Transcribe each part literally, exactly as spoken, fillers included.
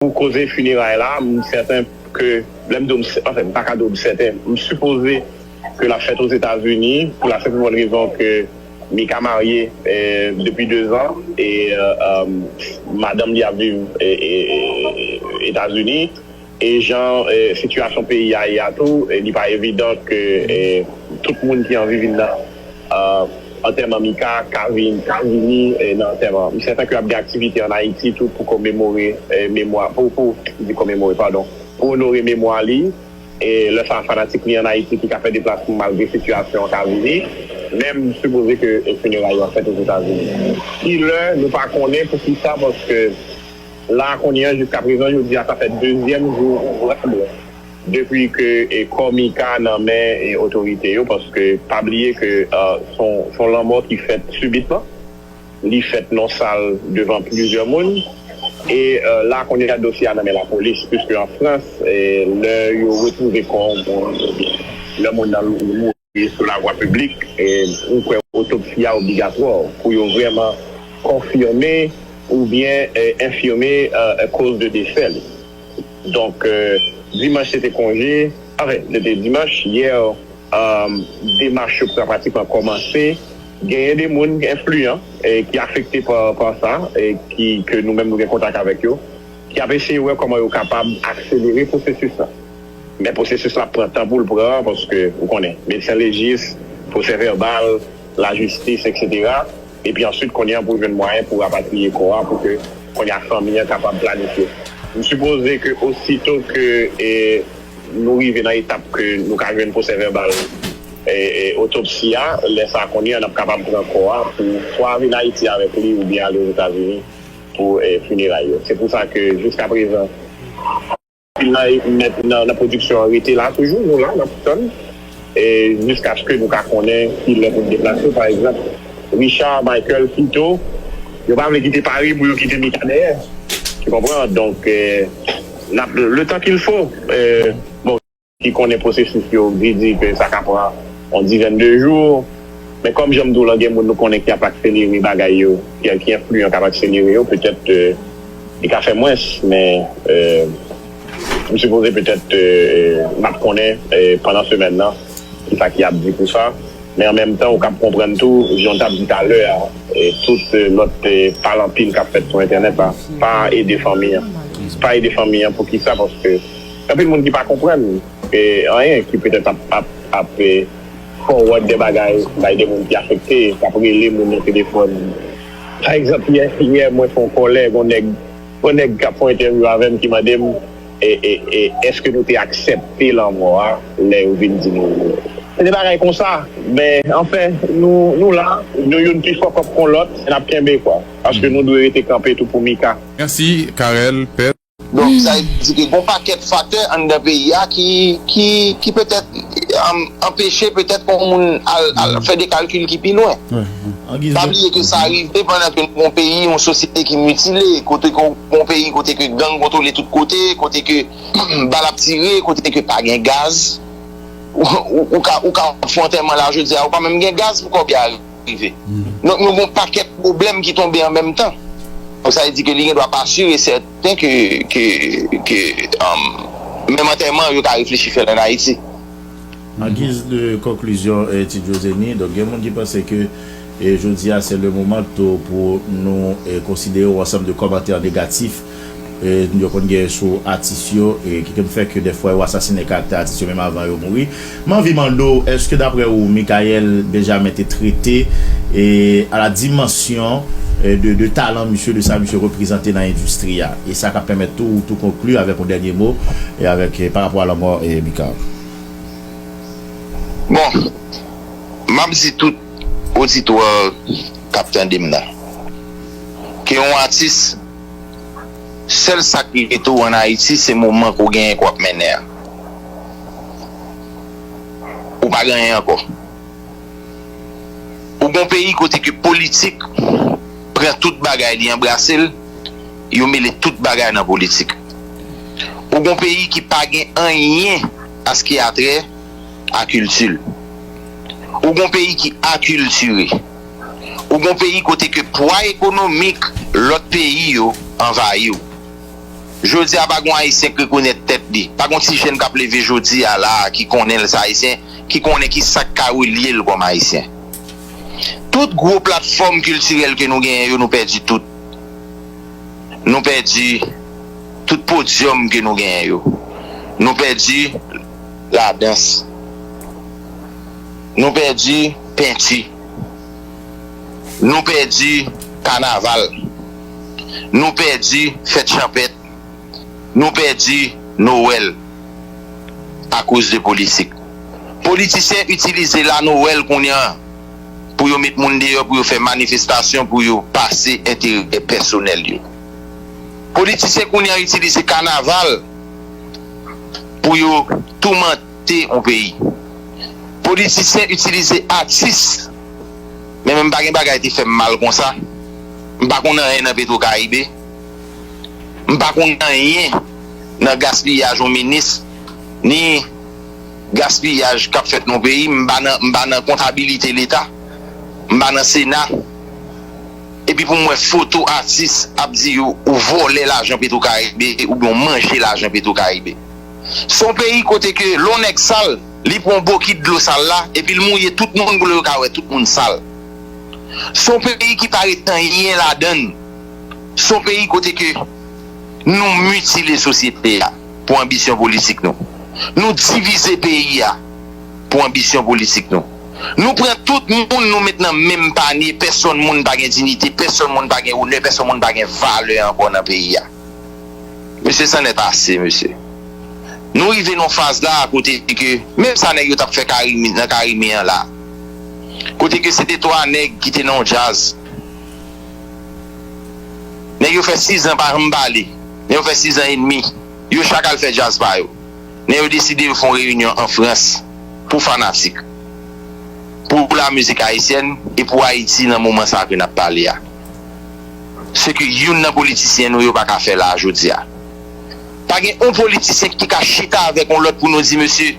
pou koze fineray la, m sèten ke, lè m di w, m sè- anfen, m pa ka di w m sèten, m sipoze ke l ap fèt Ozetazini, pou la senp e bòn rezon ke Mika marye, eh, depi de zan, e, eh, eh, madanm li ap viv, eh, eh, eh, Etazini. E jan, eh, sitiyasyon peyi a ye a tou, eh, li pa evidan ke, eh, tout moun ki anvi vin nan, eh, antèman Mika ka vin, ka vini, eh, nan antèman. M sèten ke ap gen aktivite ann Ayiti tou pou komemore, eh, memwa, pou, pou, di komemore, padon, pou onore memwa li. E lè sa a, fanatik li ann Ayiti ki ka fè deplasman malgre sitiyasyon an ka vini. Men m sipoze ke, eh, fineray yo ap fèt Ozetazini. Kilè, nou pa konnen poukisa, paske la kounye a, jiskaprezan, jodi a, sa fè dezyèm jou ouvrab depi ke, eh, kò Mika nan men, eh, otorite yo, paske pa bliye ke, eh, se yon, se yon lanmò ki fèt sibitman, li fèt nan sal devan plizyè moun, e, eh, la kounye a dosye a nan men lapolis, piske an Frans, eh, lè yo retwouve kò yon moun, lè moun nan mouri sou lavwa piblik, eh, ou kwè otopsi a obligatwa pou yo vrèman konfime oubyen, eh, enfime, eh, koz de desè li. Donk, eh, dimanch se te konje, anfen, se te dimanch, yè, eh, demach yo pra- pratikman kòmanse. Genyen de moun enfliyan, eh, ki afekte pa, pa sa, eh, ki, ke nou menm nou gen kontak avèk yo, ki ap eseye wè kòman yo kapab akselere pwosesis la. Men pwosesis la ap pran tan pou l pran, paske, ou konnen, medsen lejis, pwosè vèbal, lajistis, etsetera. Epi answit, kounye a pou jwenn mwayen pou rapatriye kò a, pou ke kounye a fanmi an kapab planifye. M sipoze ke osito ke, eh, nou rive nan etap ke nou ka jwenn pwosè vèbal, eh, eh, otopsi a, lè sa a kounye a n ap kapab pran kò a pou swa vin Ayiti avèk li oubyen ale Ozetazini pou, eh, fineray yo. Se pou sa ke jiskaprezan, anpil nan, nan, nan pwodiksyon an rete la toujou, nou la, n ap tann. E jiskaske nou ka konnen ki lè pou n deplase. Pa egzanp, Richard, Michael, Kito, yo pa vle kite Pari pou yo kite Mika dèyè. Tu comprends? Donk, eh, n ap, le temps qu'il faut, eh, bon, ki konnen pwosesis yo, di, di ke sa ka pran yon dizèn de jou. Men kòm jan m di w lan, gen moun nou konnen ki ap akselere bagay yo, ki, ki enfliyan k ap akselere yo, petèt, eh, li ka fè mwens, men, eh, m sipoze petèt, eh, m ap konnen, eh, pandan semèn nan, kisa ki ap di pou sa. Men an menm tan, ou kab konprann tou, jan w t ap di talè a, eh, tout, eh, lòt, eh, pale anpil k ap fèt sou entènèt la, pa ede fanmi an. Pa ede fanmi an, poukisa? Paske anpil moun ki pa konprann, eh, anyen, ki petèt ap, ap, ap, eh, forward de bagay bay de moun ki afekte, k ap rele moun nan telefòn. Pa egzanp, yè, yè mwen fè yon kòlè, yon nèg, yon nèg k ap fè yon entèvyou avè m ki mande m, e, e, e, èske nou te aksepte lanmò a lè yo vin di nou. Se de bagay konsa, men anfen, nou, nou la, nou youn pi fòkòp kon lòt, n ap kenbe kwa. Paske nou dwe rete kanpe tou pou Mika. Mèsi, Carel, Pèt. Donk, sa vle di ke gon pakèt faktè anndan peyi a ki, ki, ki petèt um, anpeche petèt pou moun al, al fè de kalkil ki pi lwen. Pa bliye ke sa rive pandan ke nou gon peyi, yon sosyete ki mitile, kote ke w gon peyi, kote ke gang kontwole tout kote, kote ke bal ap tire, kote ke pa gen gaz. Ou, ou, ou ka, ou ka fè antèman la jodi a, ou pa menm gen gaz pou kòb la rive. Donk, nou gon pakèt pwoblèm ki tonbe an menm tan. Donk, sa vle di ke li gen dwa pa si e sèten ke, ke, ke um, menm antèman, yo ka reflechi fè l ann Ayiti. An giz de konklizyon, eh, Ti Djozeni, donk, gen moun ki panse ke, eh, jodi a, se le moman tou pou nou, eh, konsidere yon ansanm de kòmantè negatif, eh, yo konn gen sou atis yo, eh, ki konn fè ke dèfwa yo asasinen karaktè atis yo menm avan yo mouri. M anvi mande w, èske daprè ou, Michael Benjamin te trete, eh, à la dimension, eh, de, de talan misye, de sa misye reprezante nan endistri a? E sa k ap pèmèt tou, tou konkli avèk yon dènye mo, e avèk, eh, pa rapò a lanmò, eh, Mika. Bon, m ap di tout oditwa k ap tande m nan, ke yon atis, sèl sa k rete w ann Ayiti, se moman ke w genyen ke w ap mennen an. Ou pa gen anyen ankò. Ou gon peyi kote ke politik pran tout bagay, li anbrase l, yo mele tout bagay nan politik. Ou gon peyi ki pa gen anyen a ce qui a trait à kilti l. Ou gon peyi ki akiltire. Ou gon peyi kote ke pwa ekonomik lòt peyi yo anvayi w. Jodi a pa gon Ayisyen k rekonèt tèt li. Pa gon ti jèn k ap leve jodi a la a ki konnen l se Ayisyen, ki konnen ki sa k ka relye l kòm Ayisyen. Tout gwo platfòm kiltirèl ke nou genyen yo, nou pèdi tout. Nou pèdi tout podyòm ke nou genyen yo. Nou pèdi ladans. Nou pèdi penti. Nou pèdi kanaval. Nou pèdi fèt chanpèt. Nou pèdi Nowèl akoz de politik. Politisyen itilize la Nowèl kounye a pou yo met moun deyò, pou yo fè manifestasyon, pou yo pase enterè pèsonèl yo. Politisyen kounye a itilize kanaval pou yo toumante yon peyi. Politisyen itilize atis, men menm pa gen bagay te fè m mal konsa. M pa konn anyen nan Petro Caribe. M pa konn anyen nan gaspiyaj yon minis, ni gaspiyaj k ap fèt nan peyi. M pa nan, m pa nan kontabilite Leta. M pa nan Sena. Epi pou m wè foto atis ap di yo ou vòlè lajan Petro Caribe oubyen ou manje lajan Petro Caribe. Se yon peyi kote ke lè yon nèg sal, li pran yon bokit dlo sal la, epi l mouye tout moun pou yo ka wè tout moun sal. Se yon peyi ki pa ret anyen ladan l. Se yon peyi kote ke nou mitile sosyete a pou anbisyon politik nou. Nou divize peyi a pou anbisyon politik nou. Nou pran tout moun, nou met nan menm panye, pèsonn moun pa gen diyite, pèsonn moun pa gen onè, pèsonn moun pa gen valè ankò nan peyi a. Mesye, c'en est assez, mesye. Nou rive nan faz la kote ke menm sa nèg yo t ap fè Carimi, nan Carimi an la. Kote ke se te twa nèg ki te nan yon djaz. Nèg yo fè sizan pa janm pale. Nèg yo fè sizan edmi. Yo chak al fè djaz pa yo. Nèg yo deside yo fè yon reyinyon an Frans pou fanatik, pou lamizik ayisyèn e pou Ayiti nan moman sa ke n ap pale a. Se ke youn nan politisyen nou yo pa ka fè la a jodi a. Pa gen yon politisyen ki ka chita avèk yon lòt pou nou di, mesye,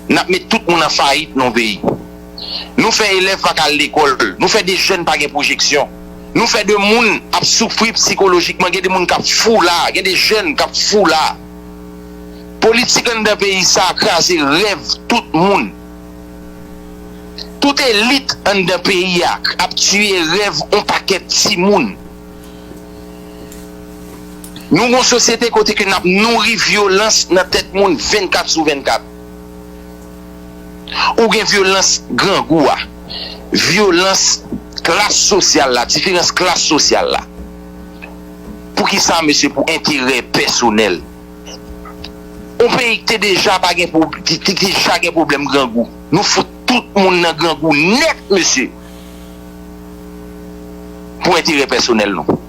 n ap met tout moun an fayit nan yon peyi. Nou fè elèv pa ka al lekòl. Nou fè de jèn pa gen pwojeksyon. Nou fè de moun ap soufri sikolojikman. Gen de moun k ap fou la. Gen de jèn k ap fou la. Politik anndan peyi sa a kraze rèv tout moun. Tout elit anndan peyi a ap tiye rèv yon pakèt timoun. Nou gon sosyete kote ke n ap nouri vyolans nan tèt moun vennkat sou vennkat. Ou gen vyolans grangou a, vyolans klas sosyal la, diferans klas sosyal la. Poukisa, mesye? Pou enterè pèsonèl. Yon peyi ki te deja pa gen pwob-, ki, ki deja gen pwoblèm grangou. Nou fout tout moun nan grangou nèt, mesye. Pou enterè pèsonèl nou.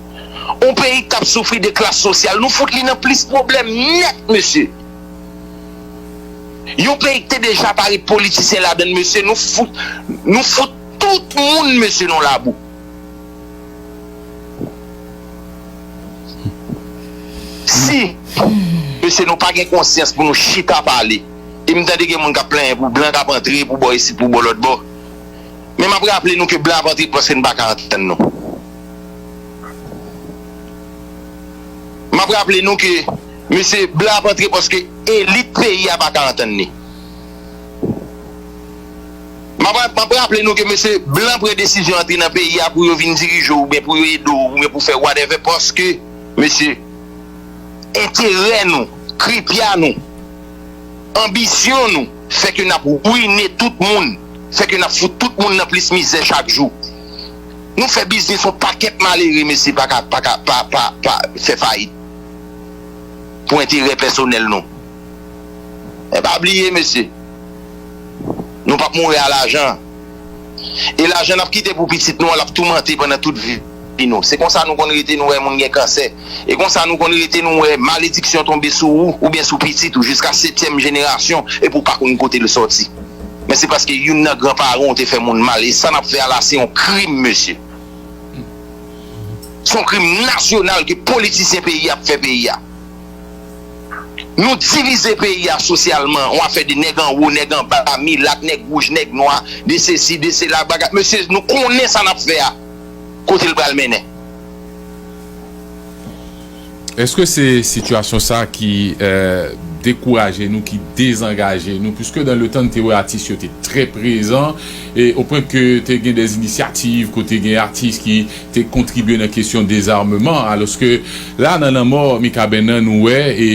Yon peyi k ap soufri de klas sosyal, nou fout li nan plis pwoblèm nèt, mesye. Yon peyi ki te deja pa ret politisyen ladan l, mesye, nou fout, nou fout tout moun, mesye, nan labou. Si, mesye, nou pa gen konsyans pou nou chita pale, e m tande gen moun k ap plenyen pou blan k ap antre pou bò isit, pou bò lòt bò. Men m ap raple nou ke blan ap antre paske n pa ka antann nou. M ap raple nou ke, mesye, blan ap antre paske elit peyi a pa ka antann li. M ap, m ap raple nou ke, mesye, blan pran desizyon antre nan peyi a pou yo vin dirije w oubyen pou yo ede w oubyen pou fè whatever paske, mesye, enterè nou, kripya nou, anbisyon nou fè ke n ap wine tout moun, fè ke n ap fout tout moun nan plis mizè chak jou. Nou fè biznis yon pakèt malere, mesye, pa ka, pa ka, pa, pa, pa fè fayit pou enterè pèsonèl nou. Men pa bliye, mesye, nou p ap mouri a lajan. E lajan n ap kite pou pitit nou an, l ap toumante pandan tout vi nou. Se konsa nou konn rete, nou wè moun gen kansè. E konsa nou konn rete, nou wè malediksyon tonbe sou ou oubyen sou pitit ou jiska setyèm jenerasyon, epi w pa konn kote l sòti. Men se paske youn nan granparan w te fè moun mal. E sa n ap fè a la, se yon krim, mesye. Se yon krim nasyonal ke politisyen peyi a ap fè peyi a. Nou divize peyi a sosyalman, yon afè de nèg anwo, nèg anba, milat, nèg wouj, nèg nwa, de sesi, de sela, bagay. Mesye, nou konnen sa n ap fè a, kote l pral mennen. Èske se sitiyasyon sa ki eh, dekouraje nou, ki dezangaje nou? Puiske dan le tan n te wè atis yo te trè prezan, e o pwen ke te gen de inisyativ kote gen atis ki te kontribye nan kesyon dezarmeman, alòske la nan lanmò Mikaben nan nou wè, e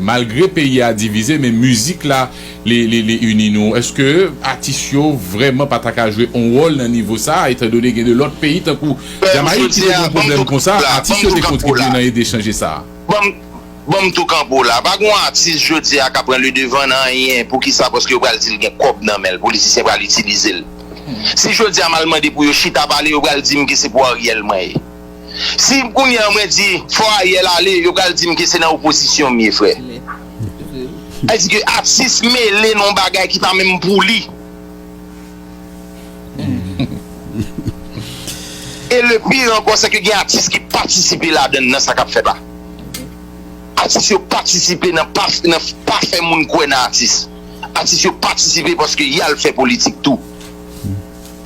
malgre peyi a divize, men mizik la li, li, li ini nou. Èske atis yo vrèman pa ta ka jwe yon wòl nan nivo sa, etan done gen de lòt peyi tankou Jamayik ki te gen yon pwoblèm konsa, atis yo te kontribye nan ede chanje sa? Ban m tou kanpe w la. Pa gen yon atis jodi a k ap pran ledevan nan anyen. Poukisa? Paske yo pral di l gen kòb nan men l, politisyen pral itilize l. Si jodi a m al mande pou yo chita pale, yo pral di m ke se pou Ariel mwen ye. Si kounye a mwen di fò Ariel ale, yo pral di m ke se nan opozisyon m ye, frè. Sa vle di ke atis mele nan yon bagay ki pa menm pou li. E le pire ankò, se ke gen atis ki patisipe ladan nan sa k ap fèt la. Atis yo patisipe nan pa, nan pa fè moun kwè nan atis. Atis yo patisipe paske y al fè politik tou.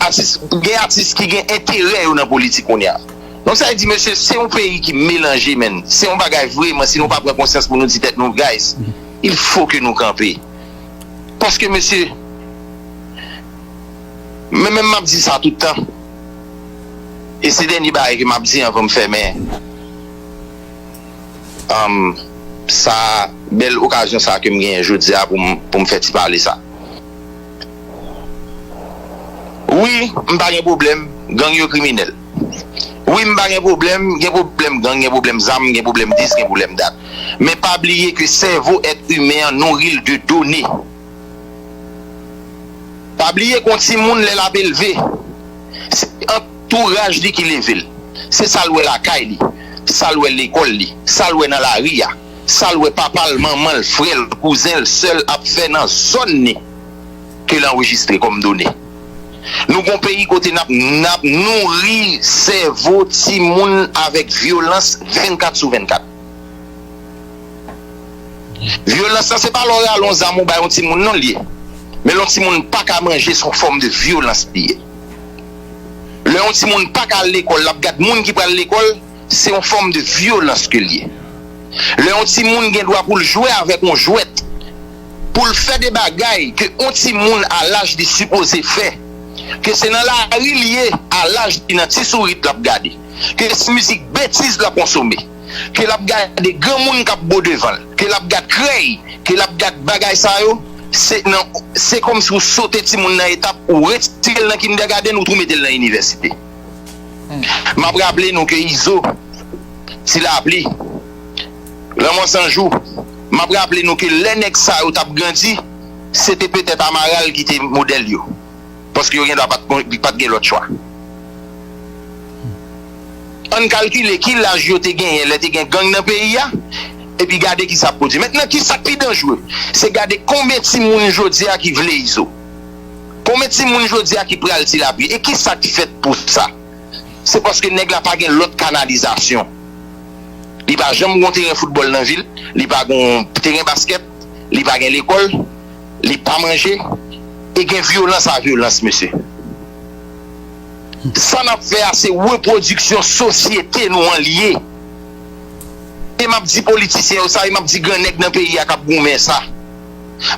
Atis, gen atis ki gen enterè yo nan politik kounye a. Donk sa vle di, mesye, se yon peyi ki melanje, menn. Se yon bagay vreman, si nou pa pran konsyans pou nou di tèt nou, guys, il faut que nou kanpe. Paske, mesye, men menm m ap di sa tout tan. E se dènye bagay ke m ap di anvan m fèmen um, sa, bèl okazyon sa ke m genyen jodi a pou m, pou m fè ti pale sa. Wi, m pa gen pwoblèm, gang yo kriminèl. Wi, m pa gen pwoblèm, gen pwoblèm gang, gen pwoblèm zam, gen pwoblèm dis, gen pwoblèm dat. Men pa bliye ke sèvo èt imen an nouri l de done. Pa bliye ke yon timoun lè l ap elve, se antouraj li ki leve l. Se sa l wè lakay li, sa l wè lekòl li, sa l wè nan lari a, sa l wè papa l, manman l, frè l, kouzen l, sè l ap fè nan zòn li ke l anrejistre kòm done. Nou gen yon peyi kote n ap, n ap nouri sèvo timoun avèk vyolans vennkat sou vennkat. Vyolans lan se pa lè w rale yon zam ou bay yon timoun non li ye. Men lè yon timoun pa ka manje, se yon fòm de vyolans li ye. Lè yon timoun pa ka al lekòl, l ap gad moun ki pral lekòl, se yon fòm de vyolans ke l ye. Lè yon timoun gen dwa pou l jwe avèk yon jwèt, pou l fè de bagay ke yon timoun a laj li sipoze fè, ke se nan lari l ye a laj li nan ti sourit l ap gade, ke se mizik betiz l ap konsome, ke l ap gade granmoun k ap bo devan l, ke l ap gad krèy, ke l ap gad bagay sa yo, se nan, se kòmsi w sote timoun nan etap, ou retire l nan kindègadenn, ou tou mete l nan inivèsite. M ap raple nou ke Izo, Ti Lapli, Lanmò San Jou, m ap raple nou ke lè nèg sa yo t ap grandi, se te petèt Amaral ki te modèl yo. Paske yo gendwa pa t, pa t gen lòt chwa. Ann kalkile ki laj yo te genyen lè te gen gang nan peyi a, epi gade ki sa ap pwodui. Mentnan, ki sa k pi danjere? Se gade konbyen timoun jodi a ki vle Izo. Konbyen timoun jodi a ki pral Ti Lapli? E ki sa k fèt pou sa? Se paske nèg la pa gen lòt kanalizasyon. Li pa janm gen yon teren foutbòl nan vil, li pa gen yon teren baskèt, li pa gen lekòl, li pa manje, e gen vyolans a vyolans, mesye. Sa n ap fè a, se repwodiksyon sosyete nou an li ye. E m ap di politisyen yo sa, e m ap di gran nèg nan peyi a k ap goumen sa.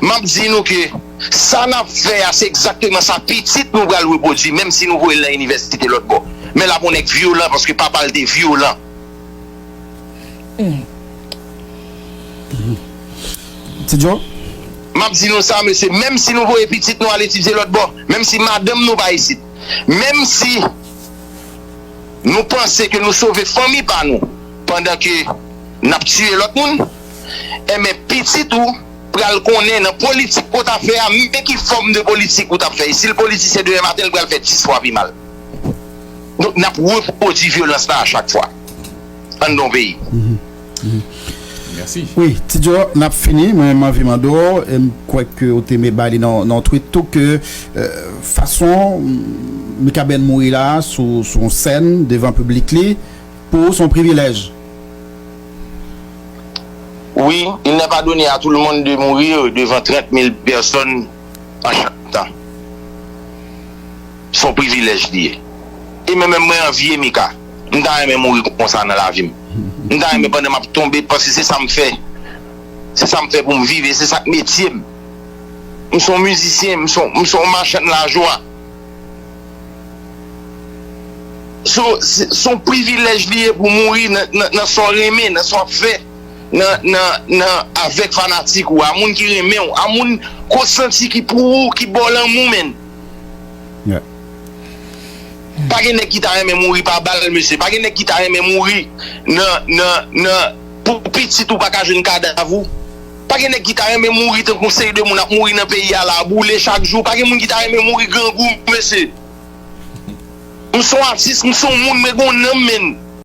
M ap di nou ke sa n ap fè a, se egzakteman sa pitit nou pral repwodui, menm si nou voye l nan inivèsite lòt bò. Men l ap yon nèg vyolan, paske papa l te vyolan. Ti Djo? M ap di nou sa, mesye, menm si nou voye pitit nou al etidye lòt bò, menm si madanm nou pa isit, menm si nou panse ke nou sove fanmi pa nou pandan ke n ap tiye lòt moun, enben, pitit ou pral konnen nan politik ke w t ap fè a, men ki fòm de politik ou t ap fè. E si l politisyen demen maten, l pral fè dis fwa pi mal. Donk, n ap repwodui vyolans la a chak fwa anndan yon peyi. Mèsi. Wi, Ti Djo, n ap fini. Mwen, m anvi mande w, e m kwè ke w te met bay li nan nan yon tweet tou, ke euh, fason Mikaben mouri la sou sou yon sèn devan piblik li, pou ou, se yon privilèj. Oui, il n'est pas donné à tout le monde de mourir devant trente mille personnes en chantant. Se yon privilèj li ye. E mwen menm, mwen anvye Mika. M ta renmen mouri konsa nan lavi m. M ta renmen pandan m ap tonbe, paske se sa m fè. Se sa m fè pou m viv, e se sa k metye m. M se yon mizisyen, m se yon, m se yon machann lajwa. So, se se yon privilèj li ye pou mouri nan, nan, nan sa w renmen, nan sa w ap fè, nan, nan, nan, avèk fanatik ou a, moun ki renmen w, a moun ke w santi ki pou ou, ki ba w lanmou, menn. Yeah. Pa gen nèg ki ta renmen mouri pa bal, mesye. Pa gen nèg ki ta renmen mouri nan, nan, nan, pou pitit ou pa ka jwenn kadav ou. Pa gen nèg ki ta renmen mouri tankou yon seri de moun ap mouri nan peyi a la, boule chak jou. Pa gen moun ki ta renmen mouri grangou, mesye. M se yon atis, m se yon moun, mwen gen yon nanm, menn.